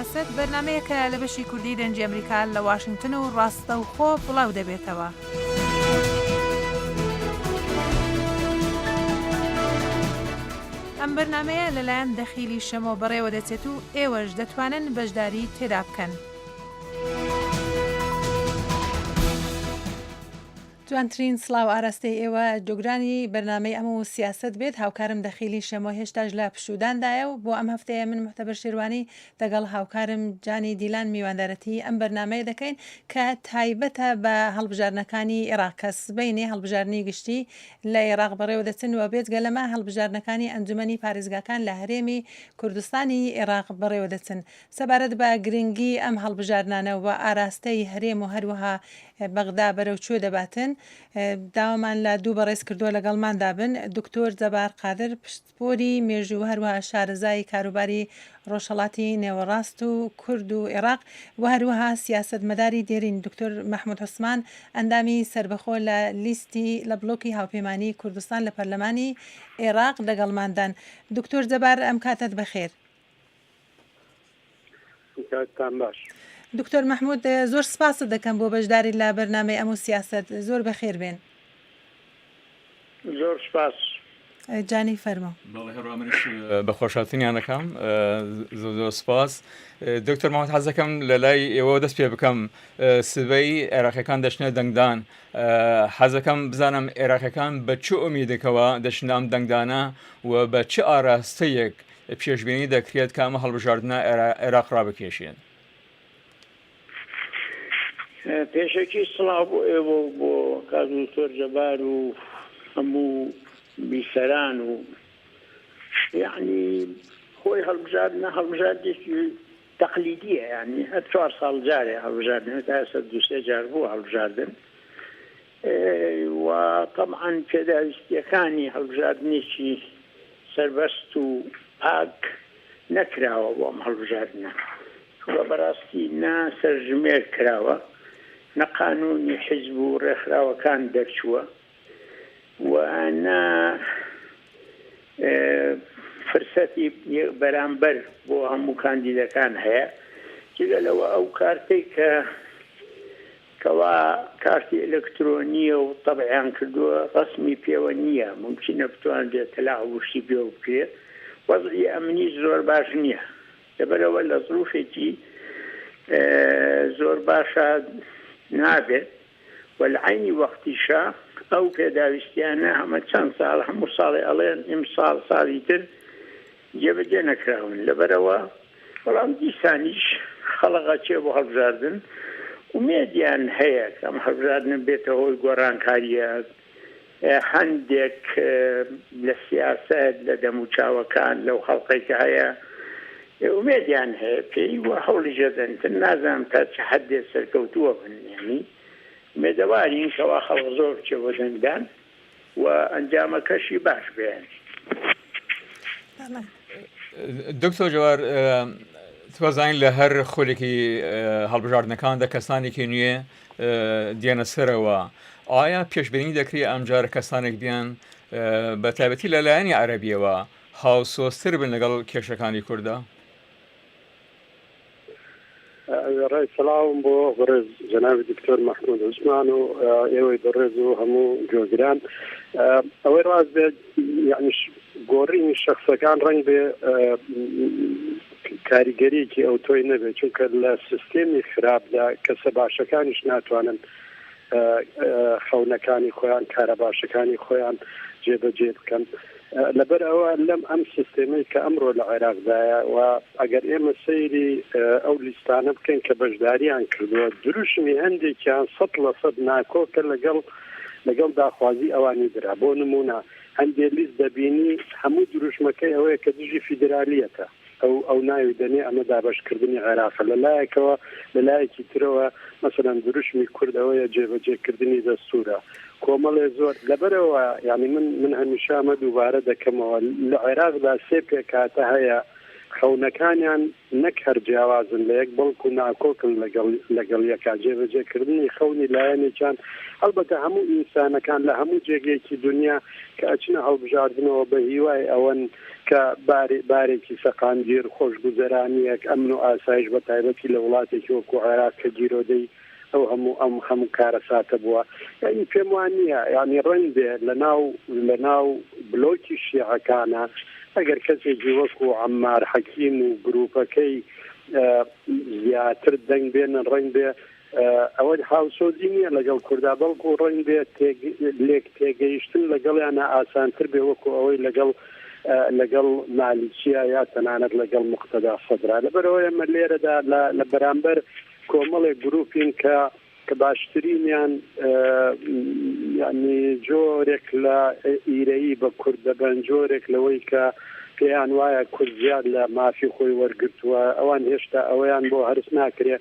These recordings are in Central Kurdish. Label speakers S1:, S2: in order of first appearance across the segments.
S1: سیاسەت بەرنامەیەکە لە بەشی کوردی دەنگی ئەمریکا لە واشنگتن و ڕاستەوخۆ بڵاو دەبێتەوە. ئەم بەرنامەیە لەلایەن دەخیلی شەمۆ بەڕێوە دەچێت و ئێوەش دەتوانن بەشداری تێدا بکەن. جوانترین سڵاو ئاراستەی ئێوە جۆگرانی بەرنامەی ئەم و سیاسەت بێت، هاوکارم دەخیلی شەمۆ هێشتاش لە پشووداندایە و بۆ ئەم هەفتەیە من موعتەبەر شێروانی دەگەڵ هاوکارم جانی دیلان میواندارەتی ئەم بەرنامەیە دەکەین کە تایبەتە بە هەڵبژاردنەکانی ئێراق کە سبەینێ هەڵبژاردنی گشتی لە ئێراق بەڕێوە دەچن و بێجگە لەمە هەڵبژاردنەکانی ئەنجومەنی پارێزگاکان لە هەرێمی کوردستانی ئێراق بەڕێوە دەچن. سەبارەت بە گرنگی ئەم هەڵبژاردنانە و ئاراستەی هەرێم و هەروەها بەغدا بەرەو کوێ دەباتن داوامان لە دوو بەڕێز کردووە لەگەڵماندا بن، دکتۆر جەبار قادر پسپۆری مێژوو و هەروەها شارەزای کاروباری ڕۆژهەڵاتی نێوەڕاست و کورد و ئێراق و هەروەها سیاسەتمەداری دێرین دکتۆر مەحمود عوسمان ئەندامی سەربەخۆ لە لیستی لە بڵۆکی هاوپەیمانیی کوردستان لە پەرلەمانی ئێراق لەگەڵماندان. دکتۆر جەبار ئەم کاتەت بەخێر.
S2: کاتتان باش.
S1: دکتۆر مەحمود زۆر سپاست دەکەم بۆ بەشداریت لە بەرنامەی ئەم و سیاسەت زۆر بەخێر بێن.
S2: زۆر سپاس.
S1: جانی فەرموو.
S3: بەڵێ هەروەها منیش بە خۆشهاتنیان ئەکەم زۆر زۆر سپاس. دکتۆر مەحمود حەز دەکەم لە لای ئێوەوە دەست پێ بکەم سبەی عێراقیەکان دەچنە دەنگدان حەز دەکەم بزانم عێراقیەکان بە چ ئومیدێکەوە دەچنە ئەم دەنگدانە و بە چ ئاراستەیەک پێشبینی دەکرێت کە ئەمە هەڵبژاردنە عێراق ڕابکێشێت؟
S2: پێشەکی سڵاو بۆ ئێوە و بۆ کاک دکتۆر جەبار و هەموو بیسەران و یعنی خۆی هەڵبژاردنە هەڵبژاردێکی تەقلیدیە یعنی هەر چوار ساڵ جارێ هەڵبژاردنە تا ئێستا دوو سێ جار بووە هەڵبژاردن و تەبعەن پێداویستیەکانی هەڵبژاردنێکی سەربەست و پاک نەکراوە بۆ ئەم هەڵبژاردنە، چونکە بەڕاستی نە سەرژمێر کراوە، نە قانوونی حیزب و ڕێکخراوەکان دەرچووە و نە فرسەتی بەرامبەر بۆ هەموو کاندیدەکان هەیە. جگە لەوە ئەو کارتەی کە کەوا کارتی ئەلکترۆنیە و تەبعیان کردووە ڕەسمی پێوە نییە مومکینە بتوانرێت تەلاعوب و شتی پێوە بکرێت وەزعی ئەمنیش زۆر باش نییە لەبەرئەوە لە زروفێکی زۆر باشا نابێت و لە عەینی وەختیشا ئەو پێداویستیانە هەمە چەند ساڵ هەموو ساڵێ ئەڵێن ئیمساڵ ساڵی تر جێبەجێ نەکراون لەبەرئەوە بەڵام دیسانیش خەڵک ئەچێ بۆ هەڵبژاردن ئومێدیان هەیە کە ئەم هەڵبژاردنە بێتە هۆی گۆڕانکاریە هەندێک لە سیاسەت لە دەموچاوەکان لەو خەڵقەی کە هەیە ئومێدیان هەیە پێی و هەوڵیش ئەدەن تر نازانم تا چ حەدێ سەرکەوتووە بن یانی ئومێدەوارین کەوا خەڵک زۆر بچێ بۆ دەنگدان و ئەنجامەکەشی باش بێ.
S3: دکتۆر جەوار تۆزانین لە هەر خولێکی هەڵبژاردنەکاندا کەسانێکی نوێ دێنە سەرەوە ئایا پێشبینی دەکرێت ئەمجارە کەسانێک بیان بە تایبەتی لە لایەنی عەربیەوە هاوسۆزتر بن لەگەڵ کێشەکانی کووردا؟
S2: وێڕای سڵاوم بۆ بەڕێز جەنابی دکتۆر مەحمود عوسمان و ئێوەی بەڕێز و هەموو گوێگران ئەوەی ڕاست بێت یعنی گۆڕینی شخصەکان ڕەنگ بێ کاریگەریەکی ئەو تۆی نەبێت چونکە لە سیستێمی خراپدا کەسە باشەکانیش ناتوانن خەونەکانی خۆیان کارە باشەکانی خۆیان جێبەجێ بکەن لەبەر ئەوە لەم ئەم سیستێمەی کە ئەمڕۆ لە عێراقدایە و ئەگەر ئێمە سەیری ئەو لیستانە بکەین کە بەشداریان کردووە دروشمی هەندێکیان سەد لە سەد ناکۆکە لەگەڵ لەگەڵ داخوازی ئەوانی درا بۆ نمونە هەندێ لیست دەبینی هەموو دروشمەکەی ئەوەیە کە دژی فیدرالیەتە ئەو ئەو ناوی دەنێ ئەمە دابەشکردنی عێراقە لە لایەکەوە، لە لایەکی ترەوە مەسەلەن دروشمی کورد ئەوەیە جێبەجێکردنی دەستوورە. کۆمەڵێ زۆر لەبەرئەوە یانی من من هەمیشە ئەمە دووبارە دەکەمەوە لە عێراقدا سێ پێکهاتە هەیە.
S4: خەونەکانیان نەک هەر جیاوازن لە یەک بەڵکو ناکۆکن لەگەڵ لەگەڵ یەکا، جێبەجێکردنی خەونی لایەنێکیان، هەڵبەتە هەموو ئینسانەکان لە هەموو جێگەیەکی دونیا کە ئەچنە هەڵبژاردنەوە بە هیوای ئەوەن کە بارێ بارێکی سەقامگیر، خۆشگوزەرانییەک، ئەمن و ئاسایش بە تایبەتی لە وڵاتێکی وەکوو عێراق کە گیرۆدەی ئەو هەموو ئەم هەموو کارەساتە بووە یانی پێم وا نییە یانی ڕەنگ بێ لە ناو لە ناو بلۆکی شیعەکانە ئەگەر کەسێکی وەکوو عەممار حەکیم و گرووپەکەی زیاتر دەنگ بێنن ڕەنگ بێ ئەوە هاوسۆزی نییە لەگەڵ کوردا بەڵکو ڕەنگ بێ لێک تێگەیشتن لەگەڵیانە ئاسانتر بێ وەکو ئەوەی لەگەڵ لەگەڵ مالیکیە یا تەنانەت لەگەڵ مقتەدا سەدرا لەبەرەوە ئێمە لێرەدا لە بەرامبەر کۆمەڵێک گروپین کە کە باشترینیان یعنی جۆرێک لە ئیرەیی بە کورد دەبەن جۆرێک لەوەی کە پێیان وایە کورد زیاد لە مافی خۆی وەرگرتووە ئەوان هێشتا ئەوەیان بۆ هەرس ناکرێ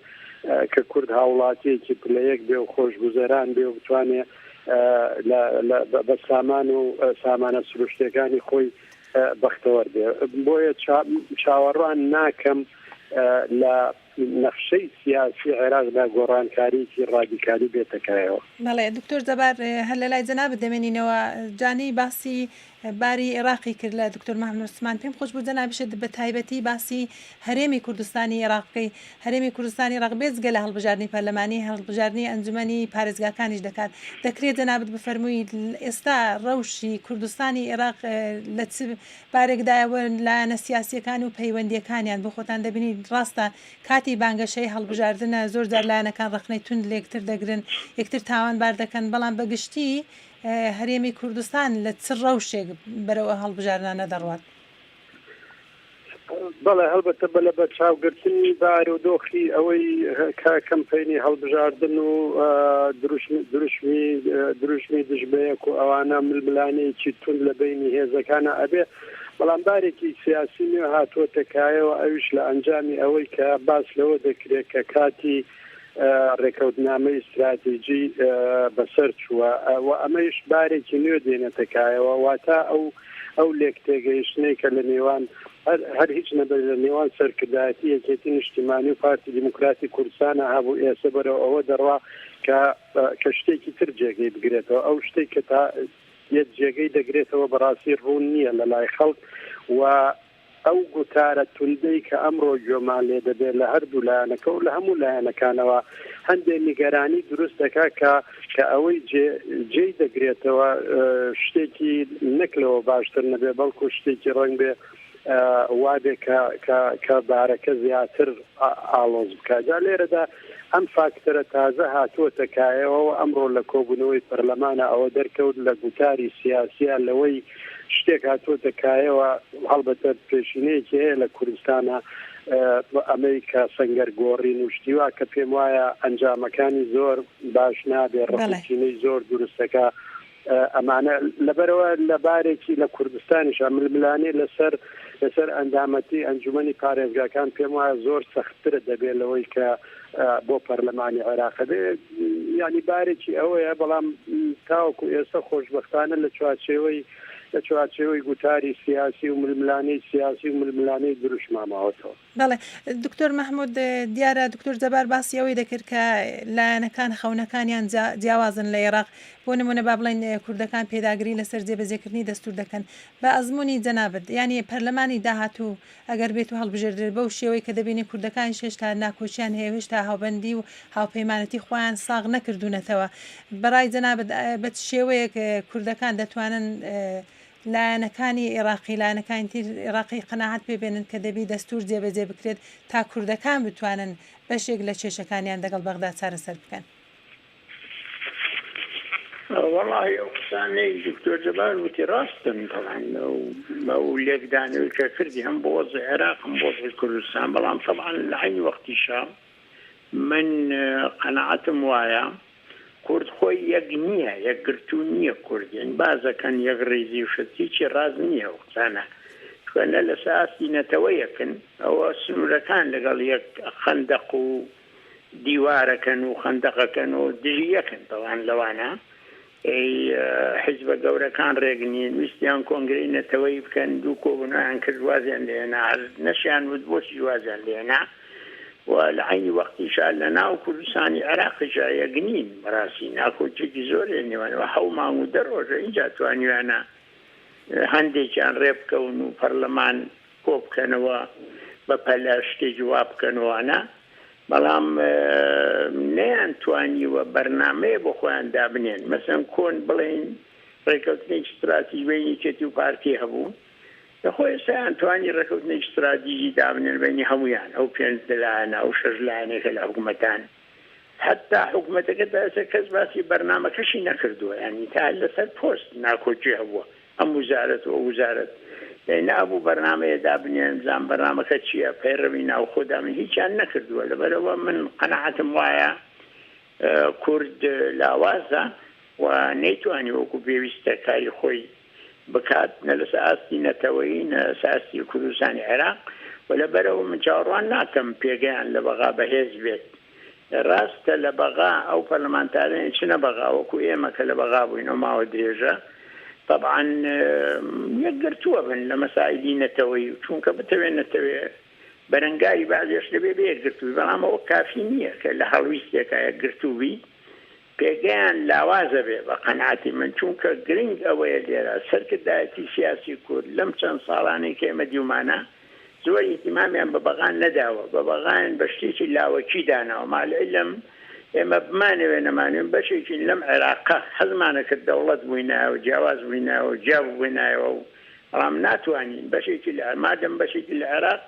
S4: کە کورد هاوڵاتیەکی پلە یەک بێ و خۆشگوزەران بێ و بتوانێ بە سامان و سامانە سروشتەکانی خۆی بەختەوەر بێ بۆیە چاوەڕوان ناکەم لە نەخشەی سیاسی عێراقدا گۆڕانکاریی ڕادیکالی بێتە کایەوە.
S1: بەڵێ دکتۆر جەبار هەر لە لای جەنابت دەمێنینەوە جانی باسی باری عێراقی کرد لە دکتۆر مەحمود عوسمان پێم خۆش بوو جەنابیشت بە تایبەتی باسی هەرێمی کوردستانی عێراق بکەی هەرێمی کوردستانی عێراق بێجگە لە هەڵبژاردنی پەرلەمانی هەڵبژاردنی ئەنجومەنی پارێزگاکانیش دەکات دەکرێت جەنابت بفەرمووی ئێستا ڕەوشی کوردستانی عێراق لە چ بارێکدایە و لایەنە سیاسییەکان و پەیوەندییەکانیان بۆ خۆتان دەبینی ڕاستە کاتی بانگەشەی هەڵبژاردنە زۆر جار لایەنەکان ڕەخنەی توند لێکتر دەگرن یەکتر تاوانبار دەکەن بەڵام بە گشتی هەرێمی کوردستان لە چ ڕەوشێک بەرەو ئەو هەڵبژاردنانە دەڕوات؟
S4: بەڵێ هەڵبەتە بە لەبەرچاوگرتنی بارودۆخی ئەوەی کە کەمپەینی هەڵبژاردن و دروشمی دروشمی دژ بەیەک و ئەوانە ململانێیەکی توند لە بەینی هێزەکانە ئەبێ بەڵام بارێکی سیاسی نوێ هاتووەتە کایەوە ئەویش لە ئەنجامی ئەوەی کە باس لەوە دەکرێت کە کاتی ڕێکەوتنامەی ستراتیجی بەسەر چووە و ئەمەیش بارێکی نوێ دێنێتە کایەوە واتە ئەو ئەو لێکتێگەیشتنەی کە لە نێوان هەر هیچ نەبێت لە نێوان سەرکردایەتی یەکێتی نیشتیمانی و پارتی دیموکراتی کوردستانە هەبوو ئێستا بەرەو ئەوە دەڕوا کە کە شتێکی تر جێگەی بگرێتەوە ئەو شتێک کە تا یەت جێگەی دەگرێتەوە بەڕاستی ڕوون نییە لە لای خەڵک و ئەو گوتارە توندەی کە ئەمڕۆ گوێمان لێ دەبێت لە هەردوو لایەنەکە و لە هەموو لایەنەکانەوە هەندێ نیگەرانی دروست دەکات کە کە ئەوەی جێ جێی دەگرێتەوە شتێکی نەک لەوە باشتر نەبێ بەڵکو شتێکی ڕەنگ بێ وابێ کە کە کە بارەکە زیاتر ئاڵۆز بکات جا لێرەدا ئەم فاکتەرە تازە هاتووەتە کایەوە و ئەمڕۆ لە کۆبوونەوەی پەرلەمانە ئەوە دەرکەوت لە گوتاری سیاسیە لەوەی شتێک هاتووەتە کایەوە هەڵبەتە پێشینەیەکی هەیە لە کوردستانە ئەمەی کە سەنگەر گۆڕین و شتی وا کە پێم وایە ئەنجامەکانی زۆر باش نابێ ڕقینەی زۆر دروستەکە ئەمانە لەبەرەوە لە بارێکی لە کوردستانیشە ململانێ لەسەر لەسەر ئەندامەتی ئەنجومەنی پارێزگاکان پێم وایە زۆر سەختترە دەبێت لەوەی کە بۆ پەرلەمانی عێراق بێ ینی بارێکی ئەوەیە بەڵام تاوەکو ئێستا خۆشببختانە لە چوارچێوەی لە چوارچێوەی گوتاری سیاسی و ململانێی سیاسی و ململانێی دروشما ماوەتەوە.
S1: بەڵێ دکتۆر مەحمود دیارە دکتۆر جەبار باسی ئەوەی دەکرد کە لایەنەکان خەونەکانیان جیاوازن لە ئێراق بۆ نمونە با بڵێن کوردەکان پێداگری لەسەر جێبەجێکردنی دەستور دەکەن بە ئەزمموی جەنابت یانی پەرلەمانی داهاتوو ئەگەر بێت و هەڵبژێردرێت بەو شێوەی کە دەبینین کوردەکانیش هێشتا ناکۆکیان هەیە و هێشتا هاوبەندی و هاوپەیمانەتی خۆیان ساغ نەکردوونەتەوە بەڕای جەنابت بە چ شێوەیەک کوردەکان دەتوانن لایەنەکانی ئێڕاقی لایەنەکانی تر ئێڕاقی قەناعەت پێ بێنن کە دەبی دەستوور جێبەجێ بکرێت تا کوردەکان بتوانن بەشێک لە کێشەکانیان دەگەڵ بەغدا چارەسەر بکەن؟
S2: وەڵاهی ئەو قسانەی دکتۆر جەبار وتی ڕاستن تەبعەن ئەو لێکدانەوەی کە کردی هەم بۆ وەزعی عێراق هەم بۆ وەزعی کوردستان بەڵام تەبعەن لە عەینی وەختیشا من قەناعەتم وایە کورد خۆی یەک نییە یەکگرتوو نییە کورد یانی بازەکەن یەک ڕیزی و شت هیچی ڕاست نییە ئەو قسانە چونکە نە لەسەر ئاستی نەتەوە یەکن ئەوە سنوورەکان لەگەڵ یەک خەندەق و دیوارەکەن و خەندەقەکەن و دژی یەکن تەوان لەوانە. حیزبە گەورەکان ڕێک نین، ویستیان کۆنگرەی نەتەوەیی بکەن، دوو کۆبوونەوەیان کرد وازیان لێهێنا، هەر نەشیان وت بۆچی وازیان لێهێنا و لە عەینی وەختیشا لە ناو کوردستانی عێراقیشا یەک نین، بەڕاستی ناکۆکیەکی زۆر لە نێوان و حەو مانگ و دە ڕۆژە ئینجا توانیویانە هەندێکیان ڕێبکەون و پەرلەمان کۆبکەنەوە بە پەلە شتێکی وا بکەن و ئەوانە، بەڵام نەیانتوانیوە بەرنامەیە بۆ خۆیان دابنێن، مەسەلەن کۆن بڵێین ڕێکەوتنێکی ستراتیژ بەینی یەکێتی و پارتی هەبوو، لە خۆ ئێستا یانتوانی ڕێکەوتنێکی ستراتیژی دابنێن بەینی هەموویان ئەو پێنج لایەنە ئەو شەش لایەنەی کە لە حکومەتان، حەتتا حکومەتەکە تا ئێستا کەس باسی بەرنامەکەشی نەکردووە، یانی تا لەسەر پۆست ناکۆکی هەبووە. ئەم وزارەت و ئەو وزارەت دەی نابوو بەرنامەیە دابنێن بزان بەرنامەکە چییە پەیڕەوی ناوخۆ دابنێن هیچیان نەکردووە لەبەرئەوە من قەناعەتم وایە کورد لاوازە و نەیتوانی وەکو پێویستە کاری خۆی بکات نە لەسەر ئاستی نەتەوەیی نە لەسەر ئاستی کوردستانی عێراق و لەبەرئەوە من چاوەڕوان ناکەم پێگەیان لە بەغا بەهێز بێت ڕاستە لە بەغا ئەو پەرلەمانتارانەی چنە بەغا وەکو ئێمە کە لە بەغا بووین ئەو ماوە درێژە تەبعەن یەکگرتووە بن لە مەسائیلی نەتەوەیی و چونکە بتەوێ نەتەوێ بەرەنگاری بەعزێش دەبێ بێ یەکگرتووی بەڵام ئەوە کافی نییە کە لە هەڵویستێکا یەکگرتوو بی پێگەیان لاوازە بێ بە قەناعەتی من چونکە گرنگ ئەوەیە لێرە سەرکردایەتی سیاسی کورد لەم چەند ساڵانەی کە ئێمە دیومانە زۆر ئیهتیمامیان بە بەغا نەداوە، بە بەغایان بە شتێکی لاوەکی داناوە، مع العلم ئێمە بمانەوێ نەمانەوێ بەشێکین لەم عێراقە، حەزمانە کرد دەوڵەت بووینایەوە، جیاواز بووینایەوە، جیا ببووینایەوە و بەڵام ناتوانین، بەشێکی لە مادەم بەشێکی لە عێراق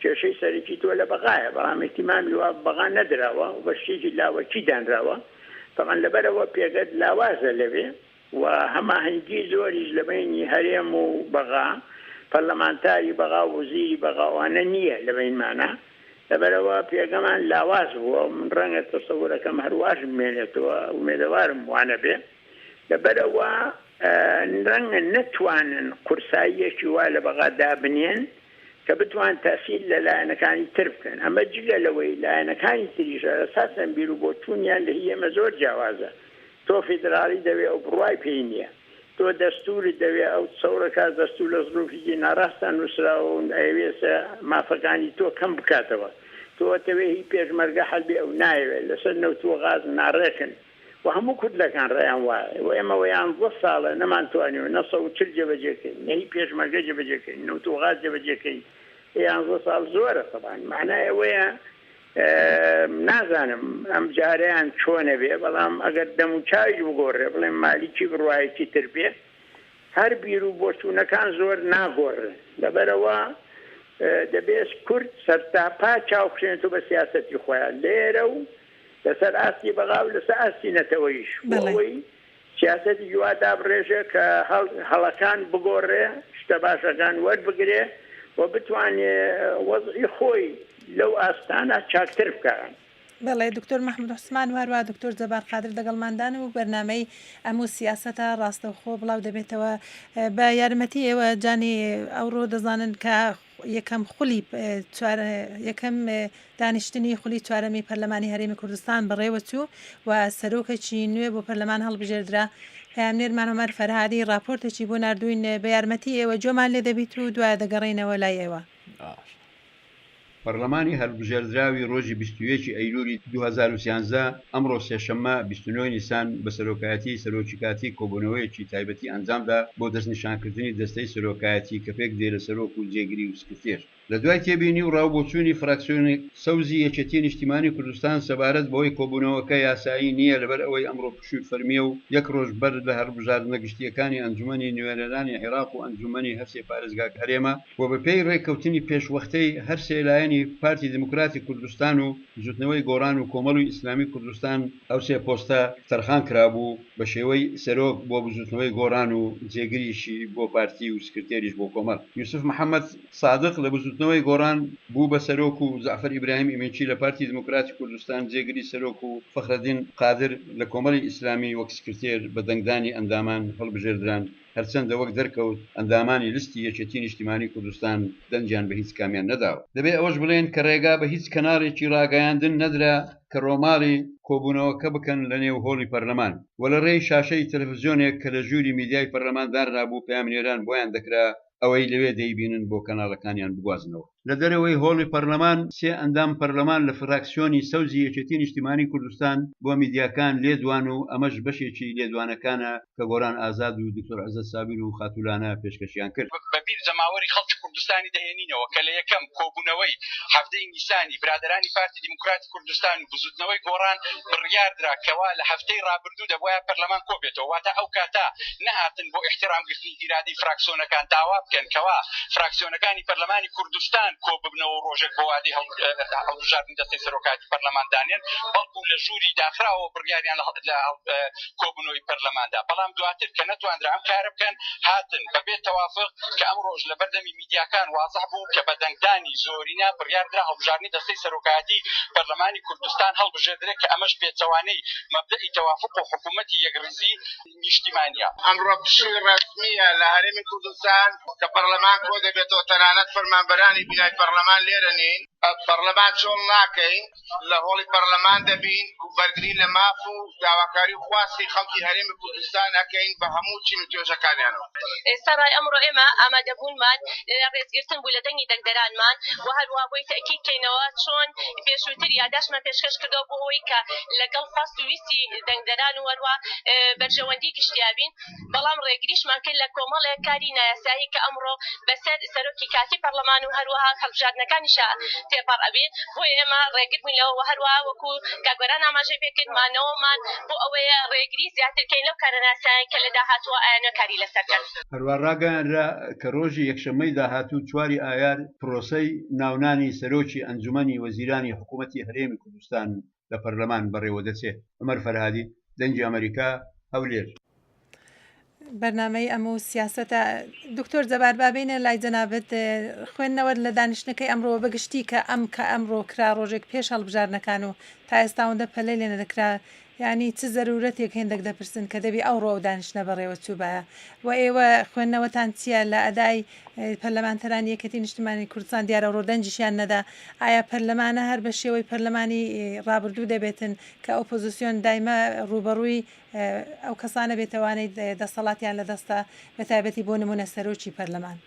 S2: کێشەی سەرەکی تۆ لە بەغایە، بەڵام ئیهتیمامی وا بە بەغا نەدراوە و بە شتێکی لاوەکی دانراوە، تەبعەن لەبەرئەوە پێگەت لاوازە لەوێ. و هەماهەنگی زۆریش لە بەینی هەرێم و بەغا، پەرلەمانتاری بەغا و وزیری بەغا ئەوانە نییە لە بەینمانا، لەبەرئەوە پێگەمان لاواز بووە، من ڕەنگە تەسەورەکەم هەر واش بمێنێتەوە، ئومێدەوارم وانەبێ، لەبەرئەوە ڕەنگە نەتوانن قورساییەکی وا لە بەغا دابنێن کە بتوان تەئسیر لە لایەنەکانی تر بکەن، ئەمە جگە لەوەی لایەنەکانی تریش ئەساسەن بیروبۆچوونیان لە هی ئێمە زۆر جیاوازە، تۆ فیدراڵی دەوێ ئەو بڕوای پێی نیە، تۆ دەستورت دەوێ ئەو تسەورەکا دەستور لە زروفیکی ناڕاستا نوسراوە و ئەیەوێ سە مافەکانی تۆ کەم بکاتەوە، تۆ ئەتەوێ هی پێشمەرگە حەل بێ ئەو نایەوێ، لەسەر نەوت و غاز ناڕێکن و هەموو کوتلەکان ڕایان وایە و ئێمە ویانزە ساڵە نەمانتوانیوە نە 140 جێبەجێ کەین نە هی پێشمەرگە جێبەجێ کەین نەوت و غاز جێبەجێ کەین یانزە ساڵ زۆرە تەبعەن مەعنای ئەوەیە نازانم ئەم جارەیان چۆنە بێ بەڵام ئەگەر دەم و چاویش بگۆڕێ بڵێم مالیکی بڕوایەکی تر بێ هەر بیر و بۆچوونەکان زۆر ناگۆڕن لەبەرەوە دەبێت کورد سەرتاپا چاو بخشێنێتەوە بە سیاسەتی خۆیان لێرە و لەسەر ئاستی بەغا و لەسەر ئاستی نەتەوەیش بۆ ئەوەی سیاسەتێکی وا دابڕێژێ کە هەڵەکان بگۆڕێ، شتە باشەکان وەربگرێ و بتوانێ وەزعی خۆی لەو ئاستانە چاکتر بکا.
S1: بەڵێ دکتۆر مەحمود عوسمان و هەروەها دکتۆر جەبار قادر دەگەڵماندان و بەرنامەی ئەم و سیاسەتە ڕاستەوخۆ بڵاو دەبێتەوە بە یارمەتی ئێوە جانی ئەوڕۆ دەزانن کە یەکەم خولی یەکەم دانیشتنی خولی چوارەمی پەرلەمانی هەرێمی کوردستان بەڕێوەچوو و سەرۆکێکی نوێ بۆ پەرلەمان هەڵبژێردرا. پەیامنێرمان عومەر فەرهادی ڕاپۆرتێکی بۆ ناردووین، بە یارمەتی ئێوە گوێمان لێ دەبیت و دوایە دەگەڕێینەوە لای ئێوە.
S5: پەرلەمانی هەلبژێردراوی ڕۆژی 21 ی ئەیلولی 2013 ئەمڕۆ سێشەممە 29 نیسان بە سەرۆکایەتیی سەرۆکی کاتی کۆبوونەوەیەکی تایبەتی ئەنجامدا بۆ دەستنیشانکردنی دەستەی سەرۆکایەتی کە پێکدێ لە سەرۆک و جێگری و سکرتێر. لە دوای تێبینی و ڕاوبۆچوونی فراکسیۆنی سەوزی یەکێتی نیشتیمانی کوردستان سەبارەت بەوەی کۆبوونەوەکە یاسایی نییە لەبەر ئەوەی ئەمڕۆ پشووی فەرمییە و یەک ڕۆژ بەر لە هەڵبژاردنە گشتییەکانی ئەنجومەنی نوێنەرانی عێراق و ئەنجومەنی هەرسێ پارێزگاکە هەرێمە و بەپێی ڕێککەوتنی پێشوەختەی هەرسێ لایەنی پارتی دیموکراتی کوردستان و بزوتنەوەی گۆڕان و کۆمەڵی ئیسلامی کوردستان ئەو سێ پۆستە تەرخان کرابوو بە شێوەی سەرۆک بۆ بزوتنەوەی گۆڕان و جێگریشی بۆ پارتی و سکرتێریش بۆ کۆمەڵ. یوسف محەمەد سادق لە بزوتنەوەی گۆڕان بوو بە سەرۆک و جەعفەر ئیبراهیم ئیمینچی لە پارتی دیموکراتی کوردستان جێگری سەرۆک و فەخرەدین قادر لە کۆمەڵی ئیسلامی وەک سکرتێر بە دەنگدانی ئەندامان هەڵبژێردران. هەرچەندە وەک دەرکەوت ئەندامانی لستی یەکێتی نیشتیمانی کوردستان دەنگیان بە هیچ کامیان نەداوە. دەبێ ئەوەش بڵێین کە ڕێگا بە هیچ کەناڵێکی ڕاگەیاندن نەدرا کە ڕۆماڵی. کۆبوونەوەکە بکەن لە نێو هۆڵی پەرلەمان و لە ڕێی شاشەی تەلەفزیۆنێک کە لە ژووری میدیای پەرلەمان دانرابوو پەیامنێران بۆیان دەکرا ئەوەی لەوێ دەیبینن بۆ کەناڵەکانیان بگوازنەوە. لە دەرەوەی هۆڵی پەرلەمان سێ ئەندام پەرلەمان لە فراکسیۆنی سەوزی یەکێتی نیشتیمانی کوردستان بۆ میدیاکان لێدوان و ئەمەش بەشێکی لێدوانەکانە کە گۆران ئازاد و دکتۆر عزەت سابیر و خاتوو لانە پێشکەشیان کرد.
S6: بە بیر جەماوەری خەڵکی کوردستانی دەهێنینەوە کە لە یەکەم کۆبوونەوەی 17 ی نیسانی برادەرانی پارتی دیموکراتی کوردستان و بزوتنەوەی گۆڕان بڕیاردرا کەوا لە هەفتەی رابردوو دەبوایە پەرلەمان کۆبێتەوە واتە ئەو کاتە نەهاتن بۆ ئیحترام گرتنی ئیرادەی فراکسۆنەکان داوا بکەن کەوا فراکسیۆنەکانی پەرلەمانی کوردستان کۆببنەوە و رۆژێک بۆ وادەی هەڵبژاردنی دەستەی سەرۆکایەتی پەرلەمان دانێن بەڵکو لە ژووری داخراوەوە بڕیاریان لە کۆبوونەوەی پەرلەماندا بەڵام دواتر کە نەتواندرا ئەم کارە بکەن هاتن بەبێ تەوافق کە ئەمڕۆش لەبەردەمی میدیاکان وازح بوو کە بە دەنگدانی زۆرینە بڕیاردرا هەڵبژاردنی دەستەی سەرۆکایەتی پەرلەمانی کوردستان هەڵبژێردرێت کە ئەمەش پێچەوانەی مەبدەئی تەوافق و حکوومەتی یەکڕیزی نیشتیمانییە.
S7: ئەمڕۆ پشووی ڕەسمییە لە هەرێمی کوردستان کە پەرلەمان کۆدەبێتەوە، تەنانەت فەرمانبەرانی بینای پەرلەمان لێرە نین، پەرلەمان چۆڵ ناکەین، لە هۆڵی پەرلەمان دەبین و بەرگری لە ماف و داواکاری و خواستی خەڵکی هەرێمی کوردستان ئەکەین بە هەموو چین و توێژەکانیانەوە.
S8: سەرای ئەمڕۆ ئێمە ئامادەبوونمان ڕێزگرتن بوو لە دەنگی دەنگدەرانمان و هەروەها بۆی تەئکید کەینەوە چۆن پێشووتر یاداشتمان پێشکەش کردەوە بۆ ئەوەی کە لەگەڵ خواست و ویستی دەنگدەران و هەروەها بەرژەوەندی گشتیا بین. بەڵام ڕێگریشمان کرد لە کۆمەڵێک کاری نایاسایی کە ئەمڕۆ بەسەر سەرۆکی کاتی پەڕلەمان و هەروەها هەڵبژاردنەکانیشا تێپەڕ ئەبێ، بۆیە ئێمە ڕێگر بووین لەوە، وە هەروەها وەکو کاک گۆران ئاماژەی پێ کرد مانەوەمان بۆ ئەوەیە ڕێگری زیاتر کەین لەو کارە نایاسایانەی کە لە داهاتووە ئەیانەوێ کاری لەسەر کەن.
S5: هەروا ڕاگەیانرا کە ڕۆژی یەکشەممەی داهاتوو چواری ئایار پرۆسەی ناونانی سەرۆکی ئەنجومەنی وەزیرانی حکوومەتی هەرێمی کوردستان لە پەرلەمان بەڕێوەدەچێت. عومەر فەرهادی، دەنگی ئەمەریکا، هەولێر.
S1: بەرنامەی ئەم و سیاسەتە دکتۆر جەبار با بێینە لای جەنابت خوێندنەوەت لە دانیشتنەکەی ئەمڕۆوە بەگشتی کە ئەم کە ئەمڕۆ کرا ڕۆژێک پێش هەڵبژاردنەکان و تا ئێستا ئەوەندە پەلەی لێ نەدەکرا یانی چ زەرورەتێک هێندەک دەپرسن کە دەبی ئەوڕۆ ئەو دانیشتنە بەڕێوە چووبایە و ئێوە خوێندنەوەتان چییە لە ئەدای پەرلەمانتەرانی یەکێتی نیشتمانی کوردستان دیارە ئەوڕۆ دەنگیشیان نەدا ئایا پەرلەمانە هەر بە شێوەی پەرلەمانی ڕابردوو دەبێتن کە ئۆپۆزیسیۆن دایمە ڕووبەڕووی ئەو کەسانە بێتەوانەی دەسەڵاتیان لە دەستە بە تایبەتی بۆ نمونە سەرۆکی پەرلەمان؟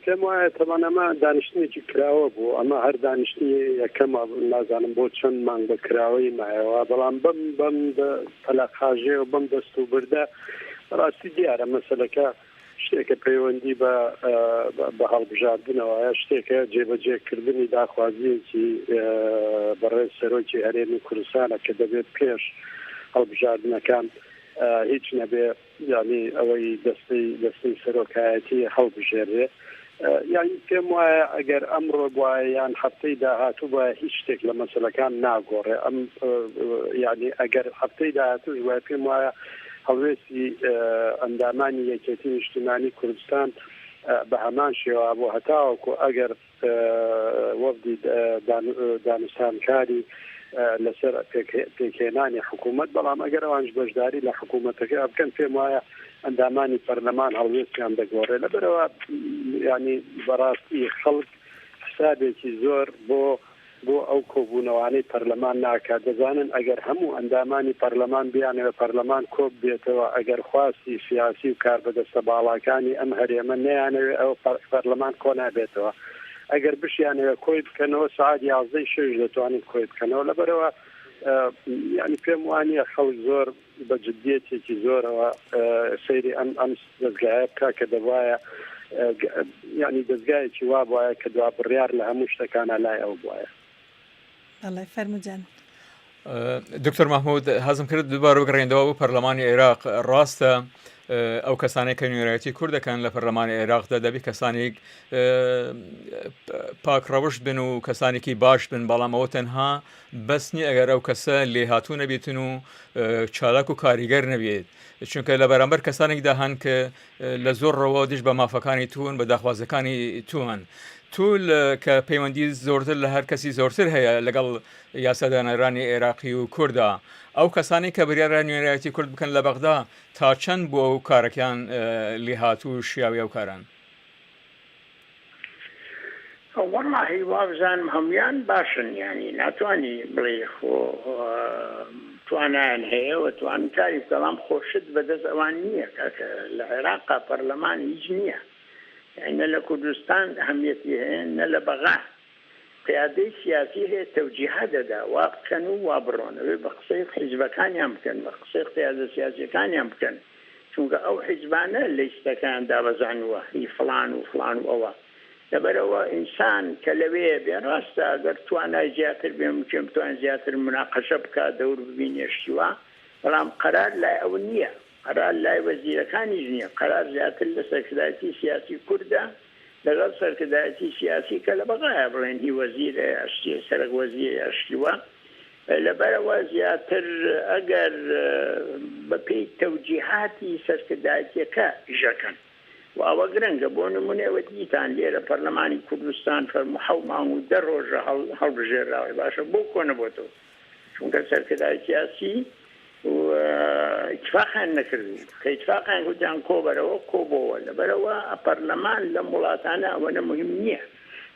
S4: پێم وایە تەبان ئەمە دانیشتنێکی کراوە بوو ئەمە هەر دانیشتنی یەکەمە نازانم بۆ چەند مانگ بە کراوەی مایەوە بەڵام بەم بەم پەلەقاژێ و بەم دەست و بردە ڕاستی دیارە مەسەلەکە شتێکە پەیوەندی بە بە هەڵبژاردنەوە شتێکە جێبەجێکردنی داخوازیەکی بەڕێز سەرۆکی هەرێمی کوردستانە کە دەبێت پێش هەڵبژاردنەکان هیچ نەبێ یانی ئەوەی دەستەی دەستەی سەرۆکایەتی هەڵبژێرێ یانی پێم وایە ئەگەر ئەمڕۆ بواە یان هەفتەی داهاتوو بە هیچ شتێک لە مەسلەکان ناگۆڕێ ئەم یعنی ئەگەر هەفتەی داهاتوش وایە پێم وایە هەڵوێستی ئەندامانی یەکێتی نیشتیمانی کوردستان بە هەمان شێوە بۆ هەتاوەکو ئەگەر وەفدی دانوستانکاری لەسەر پێکهێنانی حکوومەت، بەڵام ئەگەر ئەوانش بەشداری لە حکوومەتەکە بکەن پێم وایە ئەندامانی پەرلەمان هەڵوێستیان دەگۆڕێ لەبەرەوە ینی بەڕاستی خەڵک حسابێکی زۆر بۆ بۆ ئەو کۆبوونەوانەی پەرلەمان ناکات، دەزانن ئەگەر هەموو ئەندامانی پەرلەمان بیانەوێت پەرلەمان کۆببێتەوە، ئەگەر خواستی سیاسی و کاربەدەستە باڵاکانی ئەم هەرێمە نەیانەوێت ئەوە پەرلەمان کۆنابێتەوە، ئەگەر بشیانەوێت کۆی بکەنەوە سەعات یازدەی شەویش دەتوانن کۆی بکەنەوە، لەبەرئەوە یانی پێم وانییە خەڵک زۆر بە جدیەتێکی زۆرەوە سەیری ئەم ئەم دەزگایە بکا کە دەبوایە یعنی دەزگایەکی وا بوایە کە دوا بڕیار لە هەموو شتەکانە لای ئەو بوایە.
S1: بەڵێ فەرموو جان.
S3: دکتۆر مەحمود حەزم کرد دووبارە بگەڕێندەوە بۆ پەرلەمانی عێراق ڕاستە ئەو کەسانێک کە نوێنەرایەتی کورد دەکەن لە پەرلەمانی عێراقدا دەبی کەسانێک پاک ڕەوشت بن و کەسانێکی باش بن بەڵام ئەوە تەنها بەس نییە ئەگەر ئەو کەسە لێهاتوو نەبێتن و چالاک و کاریگەر نەبێت چونکە لە بەرامبەر کەسانێکدا هەن کە لە زۆر ڕەوە دژ بە مافەکانی تون بە داخوازەکانی توان تو کە پەیوەندی زۆرتر لە هەر کەسی زۆرتر هەیە لەگەڵ یاسادانەرانی عێراقی و کووردا ئەو کەسانی کە بریارە نوێنەرایەتی کورد بکەن لە بەغدا تا چەند بۆ ئەو کارەکان لێهاتوو شیاوی ئەو کاران؟
S2: وەڵاهی وابزانم هەموویان باشن یانی ناتوانی بڵێی خۆ توانایان هەیە و توان کاری بکە بەڵام خۆ شت بەدەست ئەوان نییە کاکە لە عێراقا پەرلەمان هیچ نییە یانی نە لە کوردستان ئەهمیەتی هەیە نە لە بەغا قیادەی سیاسی هەیە تەوجیهات دەدا وا بکەن و وا بڕۆن ئەبێ بە قسەی حیزبەکانیان بکەن بە قسەی قیادە سیاسیەکانیان بکەن چونکە ئەو حیزبانە لیستەکەیان دابەزاندووە هی فڵان و فڵان و ئەوە لەبەرئەوە ئینسان کە لەوێ بێ ڕاستە گەر توانای زیاتر بێ ممکن بتوانێ زیاتر موناقەشە بکا دەور ببینێ شتی وا بەڵام قەرار لای ئەو نییە قەرار لای وەزیرەکانیش نییە قەرار زیاتر لە سەرکردایەتی سیاسی کوردە لەگەڵ سەرکردایەتی سیاسی کە لە بەغایە بڵێن هی وەزیرە یا شتی سەرەک وەزیرە یا شتی وا لەبەرئەوە زیاتر ئەگەر بەپێی تەوجیهاتی سەرکردایەتیەکە ئیشەکەن. و ئەوە گرنگە بۆ نمونە ئێوە دیتان لێرە پەرلەمانی کوردستان فەرموو حەو مانگ و دە ڕۆژە هەڵبژێراوە باشە بۆ کۆنەبۆتەوە چونکە سەرکردای سیاسی ئیتفاقیان نەکردو کە ئیتفاقیان گوتیان کۆبەرەوە کۆبۆوە لەبەرەوە پەرلەمان لەم وڵاتانە ئەوەنە مهم نییە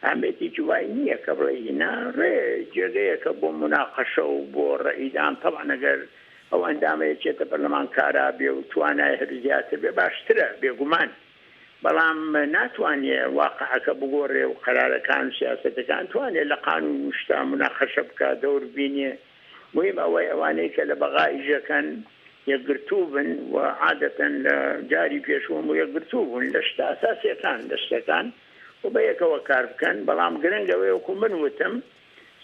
S2: ئەمێتێکی وای نییە کە بڵێ هینا ڕێ جێگەیەکە بۆ مناقەشە و بۆ ڕەئیدان تەبعەن ئەگەر ئەو ئەندامە یەکێتە پەرلەمان کارا بێ و توانای هەبێ زیاتر بێ باشترە بێگومان بەڵام ناتوانێ واقعەکە بگۆڕێ و قەرارەکان و سیاسەتەکان توانێ لە قانون و شتا موناقەشە بکا دەور بینێ موهیم ئەوەی ئەوانەی کە لە بەغا ئیشەکەن یەکگرتوو بن و عادەتەن لە جاری پێشوو هەموو یەکگرتوو بوون لە شتە ئەساسیەکان لە شتەکان و بەیەکەوە کار بکەن بەڵام گرنگ ئەوەیە وەکو من وتم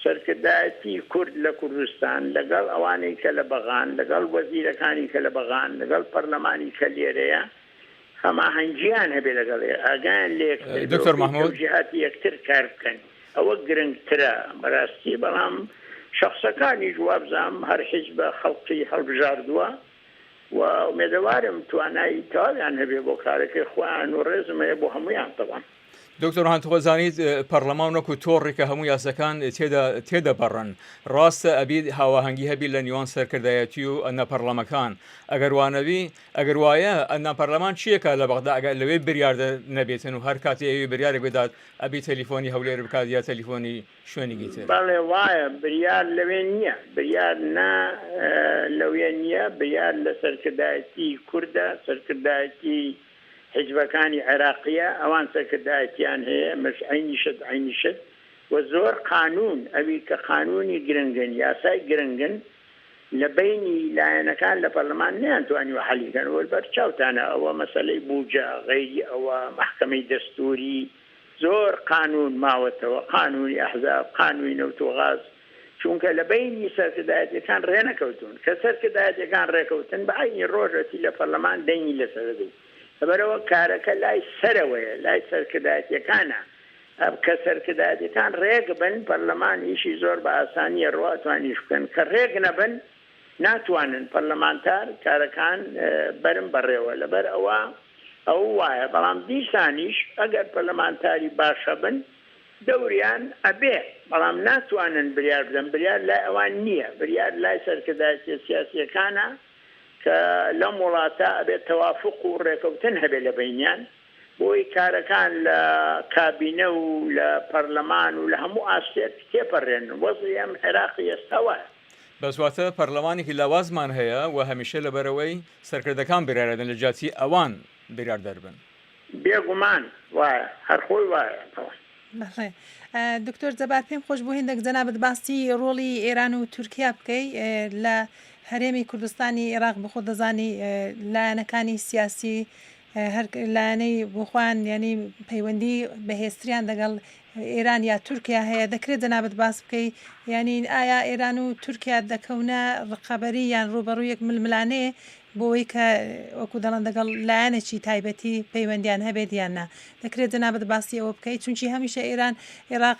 S2: سەرکردایەتی کورد لە کوردستان لەگەڵ ئەوانەی کە لە بەغان، لەگەڵ وەزیرەکانی کە لە بەغان، لەگەڵ پەرلەمانی کە لێرەیە هەماهەنگییان هەبێ لەگەڵ یەک، ئاگایان لە یەکتر بێ و
S3: دکتۆر
S2: بەپێی
S3: مەحمود.
S2: تەوجیهاتی یەکتر کار بکەن. ئەوە گرنگترە بەراستی. بەڵام شەخسەکانیش وابزانم هەر حیزبە خەڵکی هەڵبژاردووە و ئومێدەوارم توانای تەواویان هەبێ بۆ کارەکەی خۆیان و ڕێزم هەیە بۆ هەموویان تەبعەن.
S3: دکتۆر هان تۆ زانیت پەرلەمان وەکو تۆڕێکە هەموو یاسەکان تێدا تێدەپەڕن ڕاستە ئەبیت هاواهەنگی هەبی لە نیوان سەرکردایەتی و ئەندام پەرلەمەکان ئەگەر وانەبی ئەگەر وایە ئەندام پەرلەمان چیەکە لە بەغدا ئەگەر لەوێ بریار نەبێتن و هەر کاتی ئەوی بریارێک بدات ئەبی تەلیفۆنی هەولێر بکات یا تەلیفۆنی شوێنێکی تر.
S2: بەڵێ وایە بریار لەوێ نییە بریار نا لەوێ نییە بریار لە سەرکردایەتی کوردە سەرکردایەتی حیزبەکانی عێراقیە ئەوان سەرکردایەتیان هەیە مش عەینی شت عەینی شت و زۆر قانون ئەوی کە قانونی گرنگن یاسای گرنگن لە بەینی لایەنەکان لە پەرلەمان نەیانتوانیوە حەلی کەن وە بەر چاوتانە ئەوە مەسەلەی بوجە غەیری ئەوە مەحکەمەی دەستوری زۆر قانون ماوەتەوە قانونی ئەحزاب قانونی نەوت و غاز چونکە لە بەینی سەرکردایەتیەکان ڕێنەکەوتوون، کە سەرکردایەتیەکان ڕێکەوتن بە عەینی ڕۆژ ئەچی لە پەرلەمان دەنگی لەسەر ئەدەی، لەبەرئەوە کارەکە لای سەرەوەیە، لای سەرکردایەتیەکانە، کە سەرکردایەتیەکان ڕێک بن پەرلەمان ئیشی زۆر بە ئاسانی ئەڕوا ئەتوان ئیش بکەن، کە ڕێک نەبن ناتوانن پەرلەمانتار کارەکان بەرن بەڕێوە، لەبەر ئەوە ئەوە وایە، بەڵام دیسانیش ئەگەر پەرلەمانتاری باش هەبن دەوریان ئەبێ بەڵام ناتوانن بریار بدەن بریار لای ئەوان نیە بریار لای سەرکردایەتیە سیاسیەکانە کە لەم وڵاتە ئەبێ تەوافوق و ڕێکەوتن هەبێ لە بەینیان بۆی کارەکان لە کابینە و لە پەرلەمان و لە هەموو ئاستێک تێپەرێنن وەزعی ئەم عێراقی ئێستا وایە.
S3: بەس واتە پەرلەمانێکی لاوازمان هەیە و هەمیشە لەبەرئەوەی سەرکردەکان بریارەدەن لە جیاتی ئەوان بریاردەر بن.
S2: بێ گومان وایە هەر خۆی وایە بەڵێ.
S1: بەڵێ دکتۆر جەبار پێم خۆش بوو هێندێک جەنابت باسی ڕۆڵی ئێران و تورکیا بکەی لە هەرێمی کوردستانی ئێراق بەخۆت دەزانی لایەنەکانی سیاسی هەر لایەنەی بۆ خۆیان یانی پەیوەندی بەهێزتریان دەگەڵ ئێران یا تورکیا هەیە دەکرێت جەنابت باس بکەی یانی ئایا ئێران و تورکیا دەکەونە ڕقەبەری یان ڕووبەڕوویەک ململانێ بۆوەی کە وەکو دەڵێن دەگەڵ لایەنێکی تایبەتی پەیوەندیان هەبێت یان نا دەکرێت جەنابت باسی ئەوە بکەیت چونکی هەمیشە ئێران عێراق